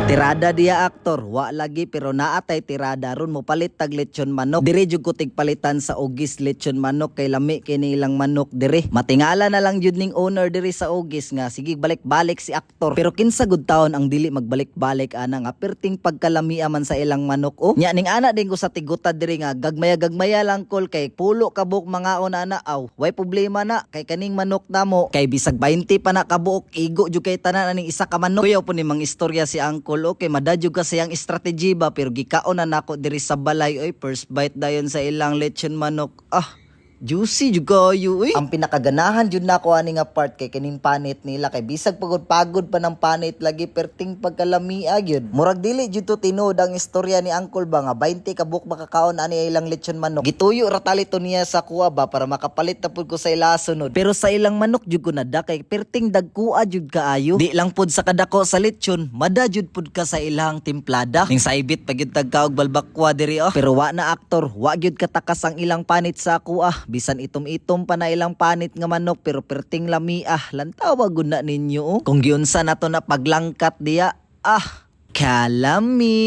Tirada diya, aktor, wa lagi, pero naa tay tirada ron, mo palit tag lechon manok. Dire jud ko tigpalitan sa Ogis lechon manok kay lami kini ilang manok dire. Matingala na lang jud ning owner diri sa Ogis nga sige balik-balik si aktor. Pero kinsa gud taon ang dili magbalik-balik ana nga perting pagkalamia man sa ilang manok, oh? Nya ning ana din ko sa tiguta diri nga gagmaya-gagmaya lang kol kay pulo ka buok mangaon ana, aw. Way problema na kay kaning manok namo kay bisag 20 pa na kabuok, igo jud kay tanan aning isa ka manok. Kuyaw po ni mang istorya si uncle, okay, mada jud ka sa iyang strategy ba, pero gikaon na nako diri sa balay, oy. First bite dayon sa ilang lechon manok. Ah, juicy jud kayo, uy. Ang pinakaganahan jud nako ani nga part kay kining panit nila kay bisag pagod-pagod pa ng panit lagi, perting pagkalamia gyud. Murag dili jud to tinuod ang istorya ni uncle ba nga 20 ka buok makakaon ani ilang lechon manok. Gituyo ra tali to niya sa kuha ba para makapalit na pud ko sa ila sunod. Pero sa ilang manok jud ko nada kay perting dagkua jud kaayo. Di lang pud sa kadako sa lechon, mada jud pud ka sa ilang timplada. Ning saibit pa gyud tagkaog balbakwa diri, oh. Pero wa na, aktor, wa gyud katakas ang ilang panit sa ako, ah. Bisan itom-itom pa na ilang panit nga manok, pero perting lami, ah. Lantawa gud na ninyo, oh. Kung giunsa na to na paglangkat diya, ah, kalami.